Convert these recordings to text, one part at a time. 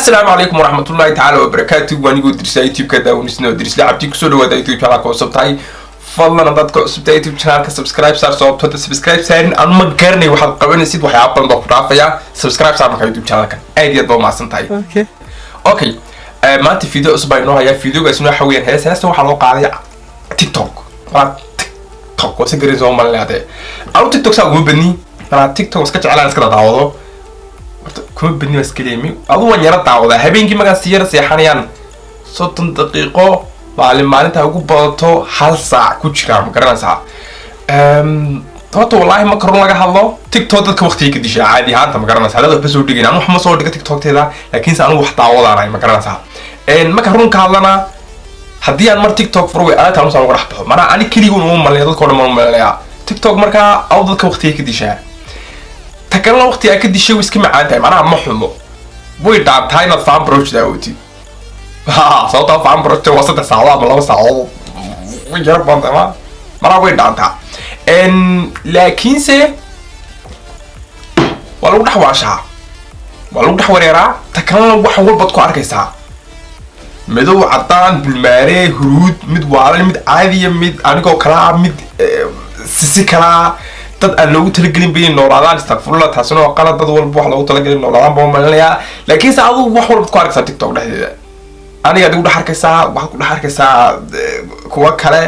Asalaamu calaykum waraxmatullaahi tacaala wabarakaatu. Wanigoo Dirsa, YouTube-ka daawanisno Dirisle Cabdi. Kusoo dhawaada YouTube channelka cusub tahay. Fadlan haddaad ka cusub tahay YouTube channelka, subscribe saar. Sababto hadda subscribe saarin anu ma garanay waxaad qabanaysid, waxyaaba badan baa ku dhaafaya. Subscribe saar marka YouTube channelkan. Aad iyo aad baa umahadsan tahay. Okay, maanta video cusub baa inoo hayaa. Videogaasina waxa weeyaan hees. Heesta waxaa loo qaaday TikTok. Malaa TikTok waa si garan soo malinaya hadee anu TikTok saa kuma badni. Malaa TikTok iska jeclaan iska daawado, horta kuma badni, waa iska leemi. Adu waan yara daawadaa habeenkii markaan si yara seexanayaan, 30 daqiiqo maalin maalinta ugu badato hal saac ku jiraa, ma garanaysaa? Horta wallaahi marka run laga hadlo, TikTok dadka waqtiga ka dishaa caadi ahaanta, ma garanaysaa? Dad waxba soo dhigayn, anu wax ma soo dhiga TikTokteeda, laakiinse anigu wax daawadaanay, ma garanaysaa? Marka run ka hadlana, haddii aan mar TikTok furo, way adag tahay uga dhex baxo. Manaa ani keligun uma malinaya, dadka o dhan baan u malinayaa. TikTok markaa aw dadka waqtiga ka dishaa. Ta kalena waqtiga ka dishay way iska macaan tahay, macnaha ma xumo, way dhaantaa inaad Fanproj daawatid. Ha, sababtaa Fanproj waa 3 saacadood ama 2 saacadood, way yara badan tahay, ma manaa way dhaantaa. Laakiinse waa lagu dhex waashaa, waa lagu dhex wareeraa. Ta kalena wax walbaad ku arkaysaa: madow, cadaan, bulmaare, huruud, mid waalan, mid caadiya, mid anigoo kalaa, mid sisi kalaa, dad aan loogu talagelin bay noolaadaan. Istakfurullah, taasina waa qalad. Dad walba wax loogu talagelin noolaadaan baa malinayaa, laakiinse adigu wax walbaad ku arkaysaa TikTok dhexdeeda. Aniga adigu dhex arkaysaa, waxaad ku dhex arkaysaa kuwa kale.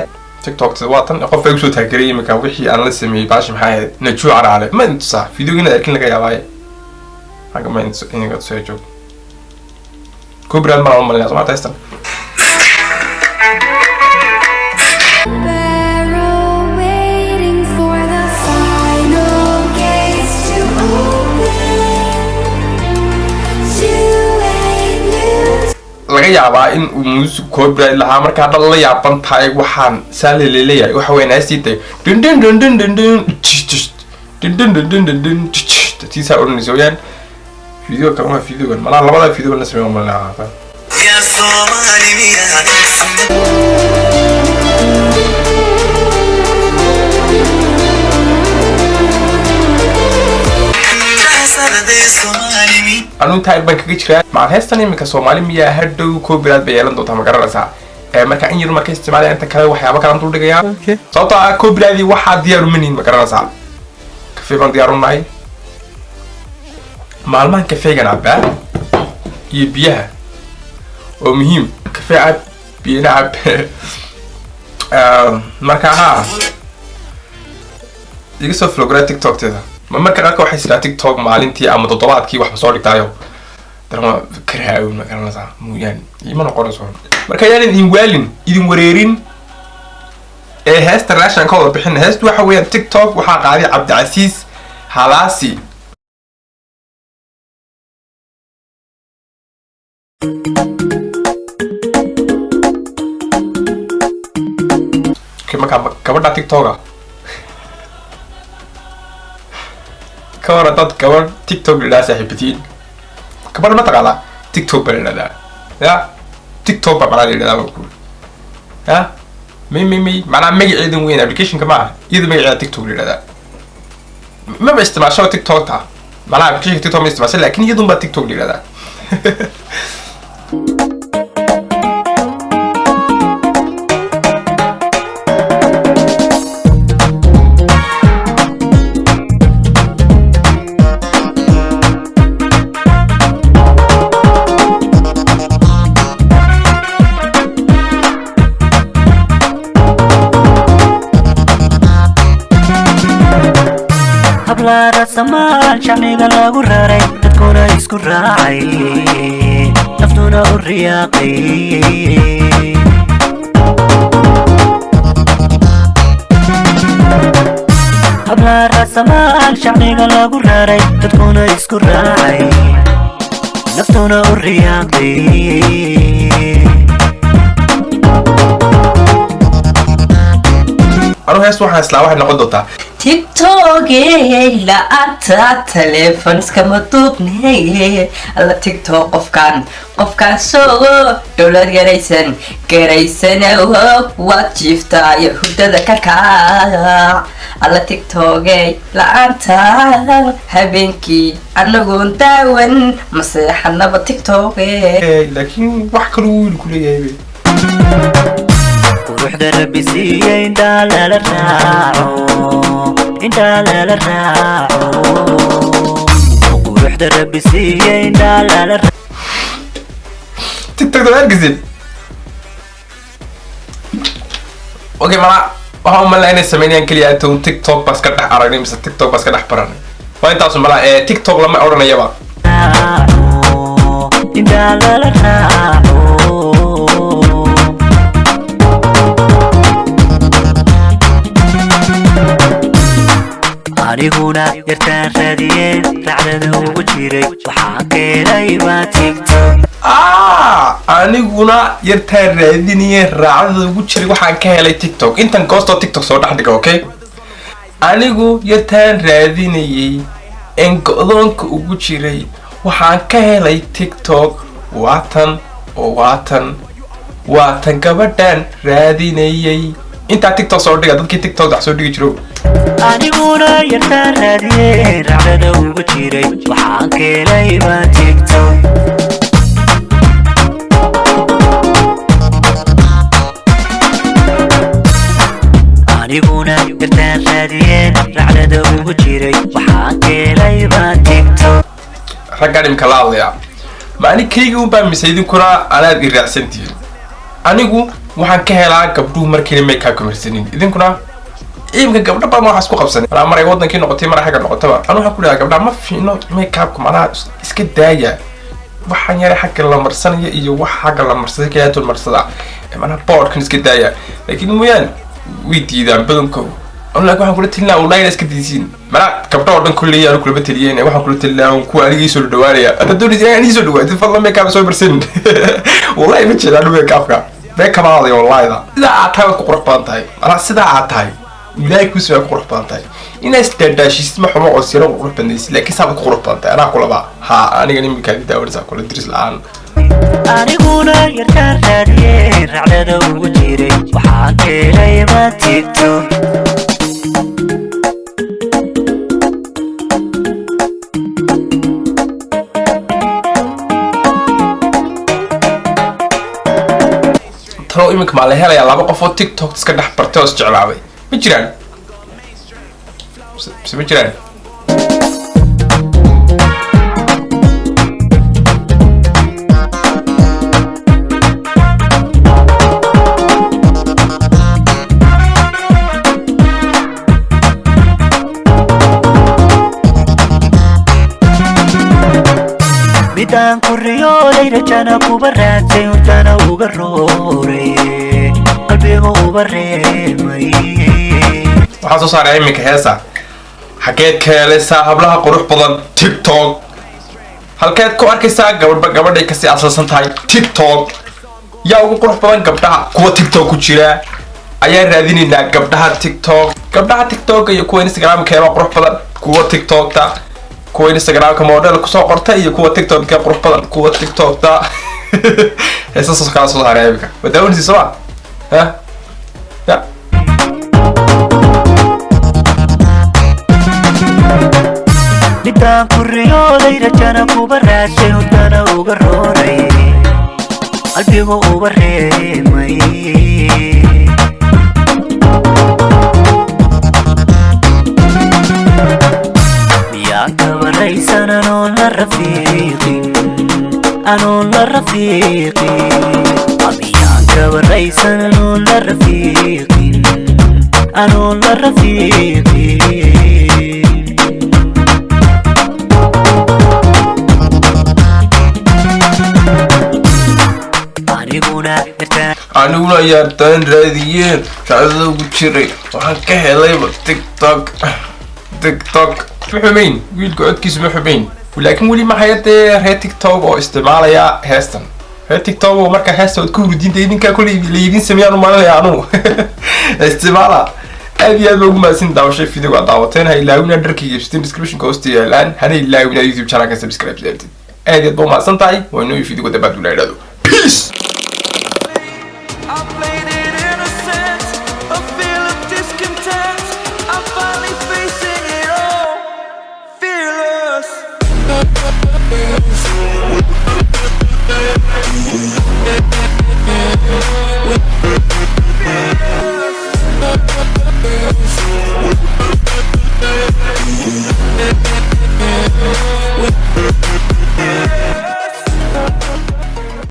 TikTok waa tan qof ay kusoo taageeray imika wixii aan la sameeyey. Baashi maxay ahayd? Najuu Caraale. Ma idin tusaa videoga? Inaad arkin laga yaabaaye. Xagga ma idin tusaya? Joog, copyright ma malinaya. Soo maarta heestan? Barrel waiting for the final gates to open to a new Laga yaabaa in uu music copyright lahaa. Markaa dhal la yaaban tahay waxaan saa leleeyahay, waxa weyn heestiitay dun dun dun dun dun dun dun dun dun dun dun dun tiisaa odhanaysa weyaan. Video kale waa videogan. Malaa labada video la sameeyo malaa. يا صومالي ميا. Anu intaa baan kaga jiraa macal heestan iminka. Soomaali miyaa hadhow copyright bay yeelan doontaa, ma garanaysaa? Marka in yar marka isticmaalaya, inta kale waxyaaba kalaan dul dhigayaa, sababtoo ah copyright waxaa diyaar umanihin, ma garanaysaa? Kafee baan diyaar unahay maalmahan. Kafeegan cabaa iyo biyaha oo muhiim. Kafee cab, biyana cab. Marka ha iga soo flograa TikTokteeda. Ma marka qaarka waxay siraa TikTok maalintii ama toddobaadkii waxba soo dhigtaayo darma karhaawn, ma garanaysaa? Mooyaan ima noqonayso. Marka yaanan idin waalin, idin wareerin ee heesta raashan ka wada bixin. Heestu waxa weeyaan TikTok, waxaa qaaday Cabdicasiis Halaasi. Okay, markaa gabadha TikToka ka hor, haddaad gabadh TikTok la idhaha saaxiibatiin, gabadh ma taqaanaa? TikTok baa la idhahdaa. Ya, TikTok baa macnaa la yidhahdaa baan kuri. Ya, may may may, macnaha magaceedan weyn applicationka ma aha, iyada magaceeda TikTok la yidhahdaa. Maba isticmaasho TikTokta, macnaha applicationka TikTok ma isticmaasho, laakin iyadun baa TikTok la yidhahdaa. Hablaara samaan shacniga lagu raray, dadkuna isku raacay, naftuna u riyaaqay. Hablaara samaan shacniga lagu raray, dadkuna isku raacay, naftuna u riyaaqay. Anu hees waxaan islaa waxay noqon doontaa. TikTokey, la-aanta taleefon iskama duubney. Alla TikTok, qofkaan soo dowlad garaysan garaysanow, waad jiiftaayo hurdada ka kaac. Alla TikTokey, la-aanta habeenkii anagoon daawan maseexanaba TikTokey. Laakiin wax kaluu wiilku leeyahay be. Quruxda Rabbi siiyey indhaa lala raaco, indhaa lala raaco. Quruxda Rabbi siiyey indhaa lala TikTok da arkisid. Okay, mala waxaan u malaa inay sameynayaan keliya toon TikTok baa iska dhex aragnay mise TikTok baa iska dhex baranay. Waa intaasu malaa ee TikTok lama odhanayaba. raaco, indhaa lala raaco. Aniguna yartaan raadiyeen racdada ugu jiray, waxaan keenay baa TikTok. Ah, aniguna yartaan raadinaya raacdada ugu jiray, waxaan ka helay TikTok. Intan goostoo TikTok soo dhex dhiga. Okay, anigu yartaan raadinayay en go-doonka ugu jiray, waxaan ka helay TikTok. Waatan oo waatan, waatan gabadhan raadinayay. Intaa TikTok soo dhiga, dadkii TikTok wax soo dhigi jiro. Aniguna yartaan raadiyeen racdada ugu jiray, waxaan keenay baa TikTok. Aniguna yartaan raadiyeen racdada ugu jiray, waxaan keenay baa TikTok. Raggaan imika la hadlayaa, ma ani keygii unbaa mise idinkuna anaad i raacsantihiin? Anigu waxaan ka helaa gabdhuhu markiina make-up marsanin. Idinkuna imika gabdho badan waxaa isku qabsanay malaa maray wadankii noqotay, mara xagga noqotaba. Anu waxaan ku dhahaa gabdhaha ma fiicno make-upka, macnaha iska daaya waxaan yara xagga la marsanaya iyo wax xagga la marsaday kaliyaatoon marsada, macnaha boardkan iska daaya. Laakiin mooyaan way diidaan badankooda. Anu laakiin waxaan kula talinaa wallahi inaa iska diisiin. Macnaha gabdho oo dhan kulley aanu kulama taliyeen, waxaan kula talinaa kuwa anigii soo dhawaanaya. Haddaad doonaysa inaan anigii soo dhawaatid, fadlan make-up soo marsanin. Wallahi ma jeeda anu make-upka make-up hadlaya. Wallahi sidaa aad tahay waad ku qurux badan tahay. Macnaha sidaa aad tahay Ilaahay kuusi waa ku qurux badan tahay. Inaa isdaadaashisid ma xumo oo siro qurux badnaysid, laakiin saa baad ku qurux badan tahay. Anaa kulaba ha aniga iminkaa daawanaysaa kula diris la-aan. Aniguna yartaan raadiyeen racdada ugu jiray, waxaan keenay baa TikTok. Talow iminka maa la helayaa laba qof oo TikTok iska dhex bartay oo isjeclaaday? Ma jiraan mise ma jiraan? Midaan ku riyooday, rajana kuba raadsay, hurdana uga rooray, qalbiga uba reemay. Waxaan soo saaray iminka heesa. Xageed ka helaysaa hablaha qurux badan? TikTok. Halkeed ku arkaysaa gabadhba gabadhay kasii asalsan tahay? TikTok. Yaa ugu qurux badan gabdhaha? Kuwa TikTok ku jira ayaan raadinaynaa. Gabdhaha TikTok, gabdhaha TikTok iyo kuwa Instagramka eeba qurux badan? Kuwa TikTokta. Kuwa Instagramka model kusoo qorta iyo kuwa TikTok ka qurux badan? Kuwa TikTokta. Heesa soo kala soo saaray iminka waa daawanaysa soo ma ha ya. Midaan ku riyooday, rajana kuba raadshay, hurdana uga rooray, qalbiga uba reemay. Miyaan kabaraysan anoon la rafiiqin, anoon la rafiiqin? Miyaan kabaraysan anoon la rafiiqin, anoon la rafiiqin? Aniguna yartaan Aniguna yaartaan raadiyeen jacdada ugu jiray, waxaan ka helayba TikTok. TikTok ma xumayn, wiilka codkiisu ma xumayn, laakiin weli ma haya dee reer TikTok oo isticmaalaya heestan. Reer TikTok oo markaa heesta waad ku hurdiinta idinkaa kolley laydin sameeyaan u malinaya anugu isticmaala. Aad iyo aad baa ugu mahadsan daawashay videoga aad daawateen. Ha ilaawina dharkayga iibsateen, descriptionka hoosta yaalaan. Hana ilaawina YouTube channelka subscribe saartid. Aad iyo aad baa umahadsan tahay. Waa inoo videoga dambaad ula idhahdo. Peace.